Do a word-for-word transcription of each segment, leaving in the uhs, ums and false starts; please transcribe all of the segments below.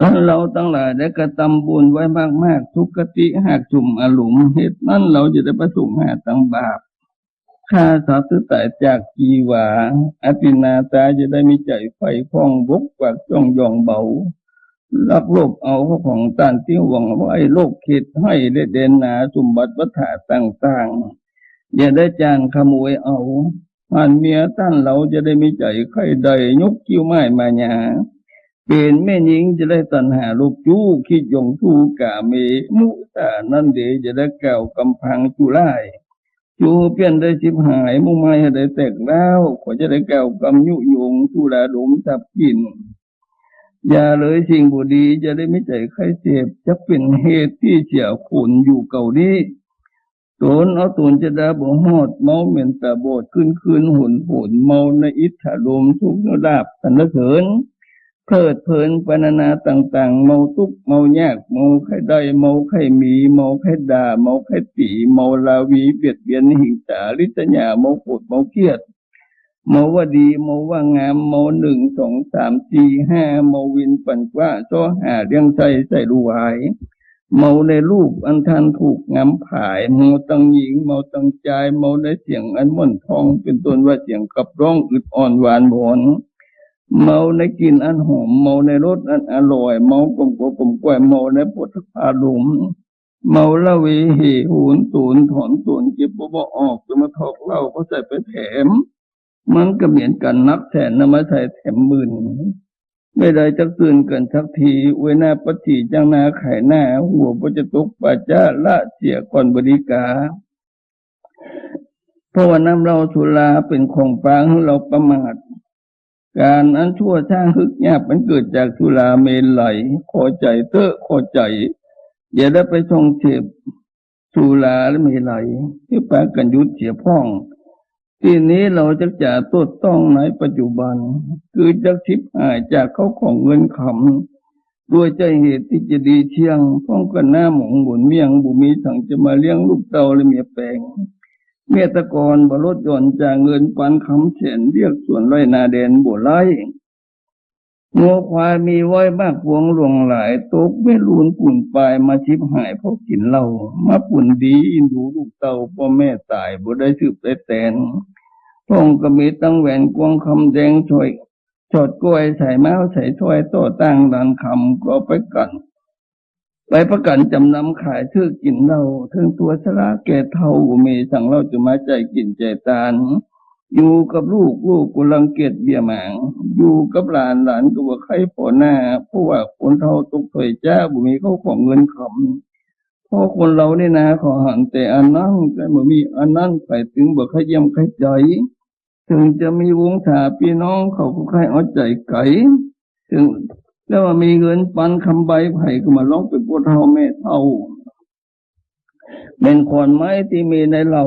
ต้านเฮาตังหลายได้กระตำบุญไว้มากๆ ทุกขติหากสุมอลุม เหตุนั้นเฮาจะได้ประสงค์หาตังบาป ฆ่าสัตว์หื้อต๋ายจากจีวา อตินนาทา จะได้มีใจ๋ใฝ่พ่อง บกปากจ้องย่องเบา ลักโลภเอาเข้าของต้านตี้หวงไว้ โลภเขตไฮ่และแดนนา สมบัติวัฏฐะต่างๆ อย่าได้จ้างขโมยเอา หานเมียต้านเฮาจะได้มีใจ๋ใค่ได้ ยกคิ้วหมายมาญา เป๋นแม่ญิงจะได้ตัณหาโลภจู้ คิดย่องชู้ก๋าเม มุสานั้นเดจะได้กล่าวกำพร้างจูร้าย จูเปี้ยนได้ฉิบหาย มุ่งหมายหื้อได้แตกร้าว เขาจะได้กล่าวกำยุยง สุราดมสับกิ๋น อย่าเลยสิ่งบ่ดี จะได้มีใจ๋ใค่เสพ จักเป๋นเหตุตี้เสียคนอยู่เก่านี้ ตนเอาต๋นจะดาบ่ฮอด เมาเหม็นต๋าบอดคืนคืนหนหน เมาในอิทธารม สุขลาภสรรเสริญ เพลิดเพลินไปนานาต่างๆ เมาตุ๊กข์เมายาก เมาใค่ได้ เมาใค่มี เมาใค่ด่า เมาใค่ติ เมาราวีเบียดเบียนหิงสาริษยา เมาโกรธเมาเกลียด เมาว่าดี เมาว่างาม เมาหนึ่ง สอง สาม สี่ ห้า เมาวินปั่นกว้า เซาะหาเลี้ยงไส้ ใส่ลูกหวาย เมาในรูปอันต้านถูกงามผาย เมาตังญิง เมาตังจาย เมาในเสียงอันม่วนท้อง เป๋นต้นว่าเสียงขับร้องอึดอ่อนหวานหวอน เมาในกลิ่นอันหอม เมาในรสอันอร่อย เมาก้มกัวก้มก้อย เมาในโผฏฐัพพารมณ์ เมาละเวเหโหนโสน ถอนโสนเก็บบ่ บ่ออก จะมาถอกเหล้าก็ใส่ไปแถม มันก็เหมือนกั๋นนักแสน นำมาใส่แถมหมื่น ไม่ได้จักตื่นกั๋นสักที อวยหน้าปัดถี จ้างหน้าขายหน้า หัวบ่จะตกป่าจ๊า ละเสียก่อนบ่ดีกา เพราะว่านำเหล้าสุราเป๋นของปาหื้อเฮาประมาท ก๋านอันชั่วช้าฮึกยากมันเกิดจากสุราเมรัย ขอใจ๋เต๊อะ ขอใจ๋ อย่าได้ไปส่องเสพสุราและเมรัย หื้อปากั๋นหยุดเสียพ่อง ตี้นี้เฮาจักจะตดต้องในปัจจุบัน คือจักฉิบหายจากเข้าของเงินคำ ด้วยใจ้เหตุตี้จะดีเที่ยง พ่องกั๋นหน้าหมองหมุนเมี่ยง บ่มีสังจะมาเลี้ยงลูกเต้าและเมียแป๋ง เมียตะกอนบ่ลดหย่อนจากเงินปานคำแสน เรียกสวนไฮ่นาแดนบ่ไล้ งัวควายมีไว้มากปวงหลวงหลาย ตกเม็ดลูนปูนปาย มาฉิบหายเพราะกิ๋นเหล้า มาปูนดีอินดูลูกเต้า ป้อแม่ต๋ายบ่ได้สืบได้แตน พ่องก็มีตังแหวนกวงคำแดง สร้อย สอดก้อย สายม้าว สายสร้อย ต่อต่างหลานคำ ก็ไปกั๋น ไปประกั๋นจ๋ำนำขายซื้อกิ๋นเหล้า เถิงตั๋วชราแก่เฒ่า บ่มีสังเหล้าจะมาใจ๋กิ๋นใจ๋ตาน อยู่กับลูก ลูกก็รังเกียจเบียร์หมาง อยู่กับหลาน หลานก็บ่ใค่ผ่อหน้า เพราะว่าคนเฒ่าตกถ้วยจ๊า บ่มีเข้าของเงินคำ เพราะคนเฮานี่นา เขาหันแต่อันนั้น ใค่บ่มีอันนั้น ใผตึงบ่ใค่เยี่ยมใค่ใจ๋ เถิงจะมีวงศาปี้น้อง เขาก็ใค่เอาใจ๋ไก๋ เถิง แล้วว่ามีเงินปันคำใบ ใผก็บ่ลองเป๋นป้อเฒ่าแม่เฒ่า เป๋นขอนไม้ตี้มีในเหล้า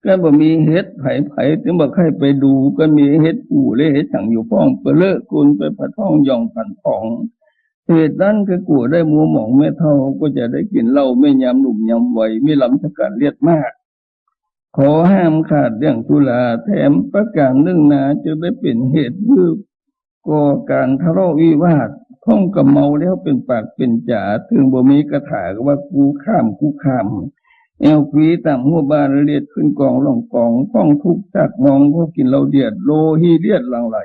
ก็บ่มีเหตุใผ ใผตึงบ่ใค่ไปดู ก็มีเหตุปู่และเหตุสังอยู่พ่อง ไปเลอะกุนไปผ่าท้อง หย่องผันผอง เหตุนั้นก็กั๋วได้มัวหมอง แม่เฒ่าก็จะได้กิ๋นเหล้า แม่ยามหนุ่มยามวัย มีลำธกั๋นเลียดมาก ขอห้ามขาดเรื่องสุรา แถมประก๋านนึ่งนา จะได้เป๋นเหตุหื้อก่อก๋านทะเลาะวิวาท พ่องก็เมาแล้วเป๋นปากเป๋นจ๋า เถิงบ่มีกาถาก็ว่ากูข้าม กูข้าม แอ่วขวีต่ำหัวบ่า เลียดขึ้นกองล่องกอง พ่องทุกข์ซากมอง เพราะกิ๋นเหล้าเดียด โลหิเลียดหลั่งไหล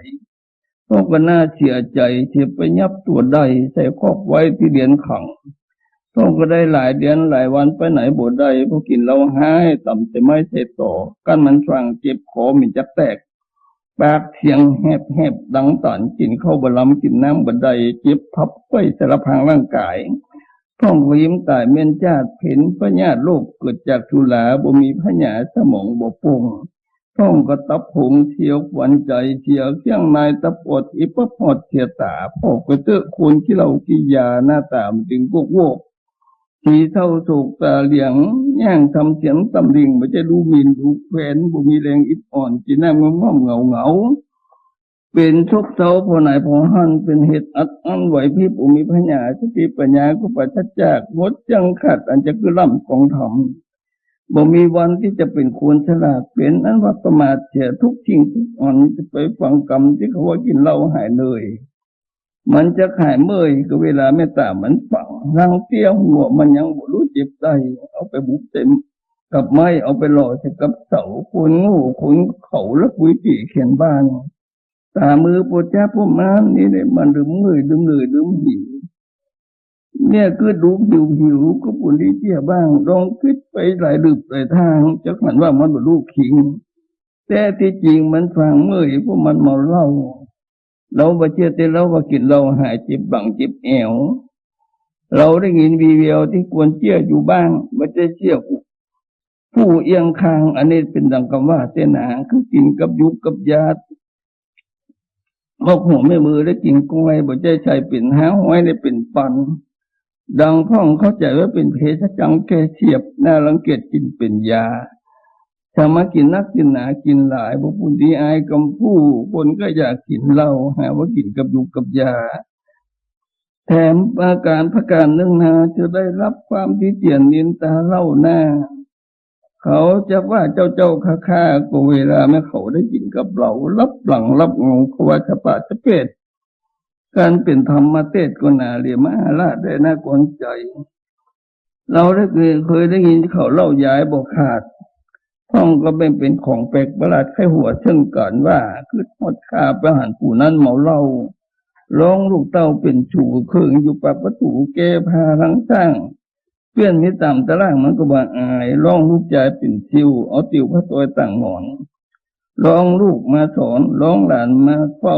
พ่องก็น่าเสียใจ๋ เสียไปยับตั๋วได้ ใส่คอกไว้ตี้เดือนขัง พ่องก็ได้หลายเดือนหลายวัน ไปไหนบ่ได้ เพราะกิ๋นเหล้าฮ้าย ต่ำแต่ไม้ใส่ต่อ กั้นมันฟังเจ็บคอเหม็นจักแตก ปากเสียงแหบๆ ดังตัน กิ๋นข้าวบ่ลำ กิ๋นน้ำบ่ได้ เจ็บพับไปสารพางร่างก๋าย พ่องก็หิมต๋ายเมียนจ้าด เป๋นพยาธิโรคเกิดจากสุรา บ่มีพยาธิ สมองบ่โป่ง พ่องก็ตับผงเสีย ขวัญใจ๋เสีย เคี้ยงนายตาปอด อิปปอดเสียต๋า ผ่อก๋วยเต๊อะคนขี้เหล้าขี้ยา หน้าต๋ามันจึงกวกโวก สีเศร้าโศกต๋าเหลียง ย่างทำเสียงตำหลิ่ง บ่ใจ้ดูหมิ่นดูแควน บ่มีแฮงอิดอ่อน กิ๋นน้ำง่อมๆ เหงาๆ เป๋นซบเซาผ่อไหนผ่อหั้น เป๋นเหตุอัดอั้นไหวพิบ บ่มีพยาธิ สติปัญญาก็ปราศจาก หมดจั้งขาดอันจะคือล้ำของธรรม บ่มีวันตี้จะเป๋นคนฉลาด เป๋นอันว่าประมาทเสียทุกสิ่งทุกอัน จะไปฟังกำตี้เขาว่ากิ๋นเหล้าหายเหนื่อย มันจะหายเมื่อยก็เวลาเมตต๋ามันฝัง ลางเตื้อหัวมันยังบ่ฮู้เจ็บใด เอาไปบุกใส่กับไม้ เอาไปหล่อใส่กับเสา คนโง่คนเขลาละกุยตี๋เขียนบ้าน ต๋ามือปู๋จ๊าปู๋ม้ามนี่แหละ มันลืมเมื่อย ลืมเหนื่อย ลืมหิว เนี่ยกึ๊ดดูหิวหิวก็ปู๋ดีเตี้ยบ้าง ลองกึ๊ดไปหลายหลืบหลายตาง จะหันว่ามันบ่ฮู้คิง แต่ตี้จริงมันฝังเมื่อย เพราะมันเมาเหล้า เฮาบ่เจื้อตี้เฮาว่ากิ๋นเหล้าหายเจ็บบั้งเจ็บแอว เฮาได้ยินวีแววตี้ควรเจื้ออยู่บ้าง บ่ใจ้เจื้อผู้ ผู้เอี้ยงคาง อันนี้เป๋นดังกำว่าเต้นหนา คือกิ๋นกับหยูกกับยาด มกหัวแม่มือได้กิ๋นก้อย บ่ใจ้ใช้เป๋นห้าฮ้อยได้เป๋นปัน ดังพ่องเข้าใจ๋ว่าเป๋นเภสัชจังแก้เสียบ น่ารังเกียจกิ๋นเป๋นยา ถ้ามากิ๋นนักกิ๋นหนากิ๋นหลาย บ่ปู๋ดีอายกำผู้ คนก็อยากกิ๋นเหล้า หาว่ากิ๋นกับหยูกกับยา แถมประก๋านประก๋านนึ่งนา จะได้ฮับความตี้เตียนนินตาเล่าหน้า เขาจักว่าเจ้าเจ้าข้าข้า ก็เวลาแม่เขาได้กิ๋นกับเฮา ฮับหลังฮับเงา เขาว่าสะปาสะเปด ก๋านเป๋นธรรมเตศก็หนาเหลือมหาราชได้น่ากวนใจ๋ เฮาได้เคย เคยได้ยินเขาเล่ายายบ่ขาด พ่องก็แม่นเป๋นของแปลกประหลาด ใค่หัวเซิ่งกั๋นว่า กึ๊ดฮอดข้าไปหันผู้นั้นเมาเหล้า ฮ้องลูกเต้าเป๋นชู้เคิงอยู่ปากประตู๋ แก้ผ้าหลังซ้าง เปื้อนมีต๋ามตะล่างมันก็บ่อาย ฮ้องลูกจายเป๋นซิว เอาติวผ้าตอยต่างหมอน ฮ้องลูกมาสอน ฮ้องหลานมาเฝ้า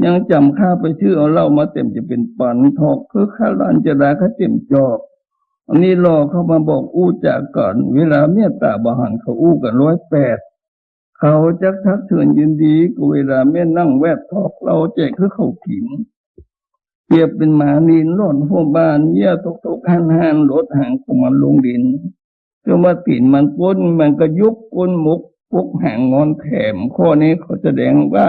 ยังจ๋ำข้าไปซื้อเอาเหล้ามาเต๋มจะเป๋นปัน ถอกคือข้าหลานจะดาข้าเต๋มจอก อันนี้ล่อเข้ามาบอกอู้จ๋ากั๋น เวลาเมตต๋าบ่หันเขาอู้กั๋นร้อยแปด เขาจักทักเถินยินดี ก็เวลาแม่นั่งแวดถอกเหล้าแจกคือเขากิ๋น เปรียบเป๋นหมานินล่อนหัวบ้าน เยี่ยตกๆ หั้นๆ หลดหางของมันลงดิน จนว่าตี๋นมันป๊น มันก็ยกก้นหมก ปกหางงอนแถม ข้อนี้เขาแสดงว่า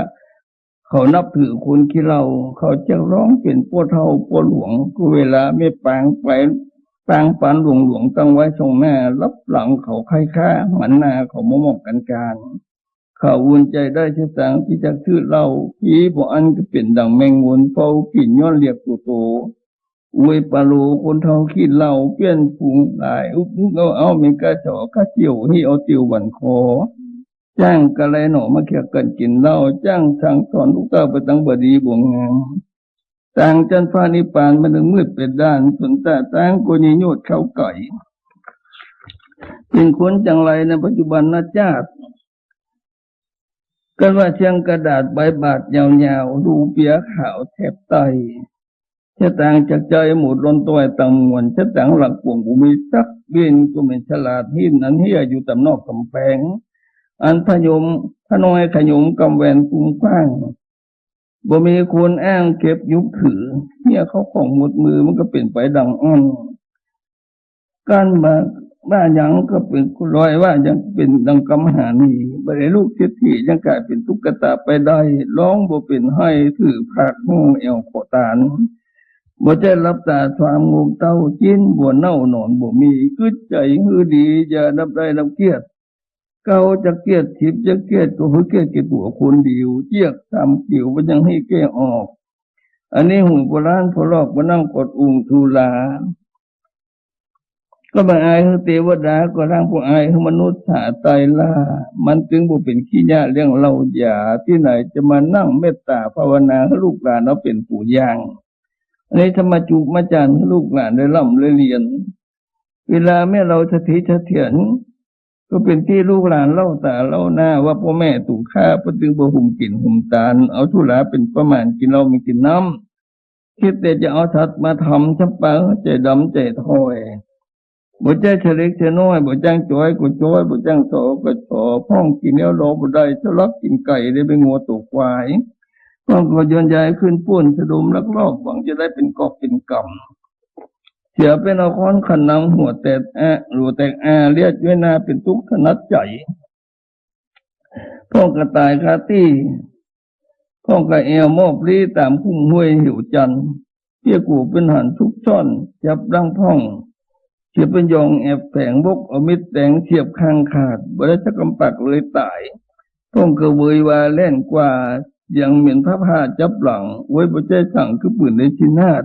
เขานับถือคนขี้เหล้า เขาจักฮ้องเป๋นป้อเฒ่าป้อหลวง ก็เวลาแม่ปางไป ปางปานหลวงๆ ตั้งไว้ตรงหน้า ฮับหลังเขาใค่ข้า หันหน้าเขามามองกั๋นก๋าน เขาอุ่นใจ๋ได้เสียตังค์ตี้จักซื้อเหล้า ผีบ่อั้นก็เป๋นดั่งแมงวันเฝ้ากิ๋นย้อนเรียกโตๆ อวยปาโลคนเฒ่าขี้เหล้า เปื้อนฝูงหลาย อุบๆ เอาๆ แม่นก้าจ๋อก้าเจียว หิ้วเอาเตียวหวันคอ จ้างกะไรหนอมาเคียงกั๋นกิ๋นเหล้า จ้างสั่งสอนลูกเต้าไปตังบ่ดีบ่งาม ต่างจั้นฟ้านิพพานมานึ่งมืดแปดด้าน สุนตะตางก็ยิโยดเข้าไก๋ เป๋นคนจังไรในปัจจุบันนะจ๊าด กั๋นว่าเชียงกระดาษใบบาดยาวๆ ดูเปียขาวแถบไต้ สตางค์จากใจ๋หมดล้นต้อยตังมวล สตางค์หลักปวงบ่มีสักเบ้น ก็แม่นสลาดหินอันเฮี้ยอยู่ต๋ามนอกก๋ำแปง อันผยม ผน้อยขยมกำแหวนกุมกว้าง บ่มีคนอ้างเก็บยุกถือ เฮี้ยเข้าของหมดมือ มันก็เป๋นไปดังอั้น ก้านบ่า บ่าหยังก็เป๋นคนร้อย ว่าหยังเป๋นดังกำหาหนี บ่ได้ลูกเศรษฐียังก๋ายเป๋นตุ๊กตาไปได้ ฮ้องบ่เป๋นไห้ ถือผากห้องแอ่วขอตาน บ่ใจ้ฮับต๋าความงมเต้า จิ๊นบ่เน่านอนบ่มี กึ๊ดใจ๋หื้อดี อย่าฮับได้ฮับเกียรติ เก้าจักเกียรติ สิบจักเกียรติ ก็หื้อเกียรติแก่ตั๋วคนเดียว เจียกสามเขียวบ่ยังหื้อแก้ออก อันนี้หูโบราณ พอลอกมานั่งกอดองค์ทูลา ก็บ่อายหื้อเตวดา ก็ลางผู้อายหื้อมนุษย์สาไตล่า มันจึงบ่เป๋นขี้ยะเรื่องเหล้ายา ตี้ไหนจะมานั่งเมตต๋าภาวนาหื้อลูกหลานเฮาเป๋นตั๋วอย่าง อันนี้ธรรมจุมาจ๋ารย์หื้อลูกหลานได้ร่ำได้เฮียน เวลาแม่เฮาสถิตเสถียร ก็เป๋นตี้ลูกหลานเล่าต๋าเล่าหน้าว่าป้อแม่ตุ๊ข้า เปิ้นจึงบ่หุงกิ๋นหุงตาน เอาสุราเป๋นประมาณ กิ๋นเหล้าบ่กิ๋นน้ำ คิดแต่จะเอาสัตว์มาทำ ชับปาใจ๋ดำใจ๋ถ้อย บ่ใจ้ชะเล็กชะน้อย บ่จ้างจอยก็จอย บ่จ้างสอก็สอ พ่องกิ๋นแล้วรอบ่ได้ ทะลักกิ๋นไก่ได้เป๋นงัวต๋วควาย พ่องก็ย่อนย้ายขึ้นปู้น สะดมลักลอบ หวังจะได้เป๋นกอบเป๋นกำ เสียเป๋นเอาค้อนขันหนัง หัวแตกอา หัวแตกอา เลียดย้วยหน้าเป๋นตุ๊กถนัดใจ๋ พ่องก็ต๋ายคาตี้ พ่องก็แอ่วมอบลี้ต๋ามคุ้มห้วยเหวจันทน์ เปี้ยกั๋วเป๋นหันซุกซ่อน จับดั้งพ่อง เสียเป๋นยองแอบแฝง บกเอามีดแตงเสียบข้างขาด บ่ได้สักกำปักเลยต๋าย พ่องก็เวยว่าแล่นกว่า ยังเหม็นผ้าผ่าจับหลัง ไว้บ่ใจ้สัง คือปืนเนตรชินาถ